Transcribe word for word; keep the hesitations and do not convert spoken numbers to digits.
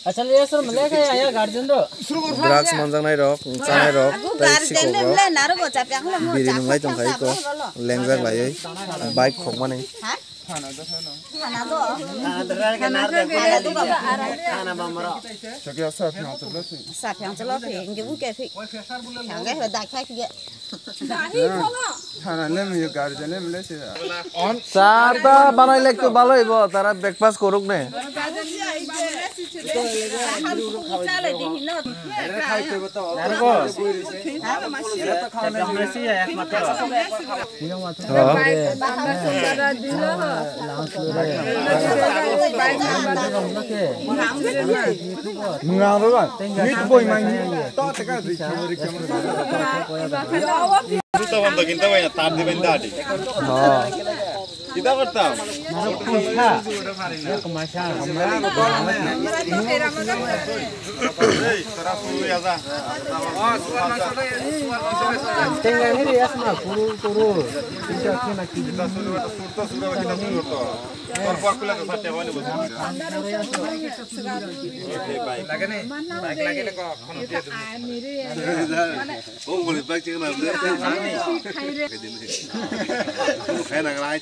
Asal ya sir, mele kaya ya guardian do. Drugs manjaknai rok, chanai rok, tei sikok rok. Biri nunglai tongkha iko, lengjak laiwi, bike khokmani. Thana do. Thana do. Thana do. Thana do. Thana bamaro. Chakya sa thang chakla si. Sa thang chakla si. Inge bu ke si. Thang ge da kha ki. Thana le mi gari jane mi le si. Sa ta banai lek to balai bo tara breakfast koruk ne. Juta banda kinta bai na, tar diben da adi. Kita kortam. Ei, tara suru ya za. Tenga ni ya sama kuru kuru. Kita suru, surta suru kita suru to. Kor kor kula to sate wani bo. Lagane, bike lagane ko kono dia dulu. Oh, boleh bike cek na. Hai na ngai.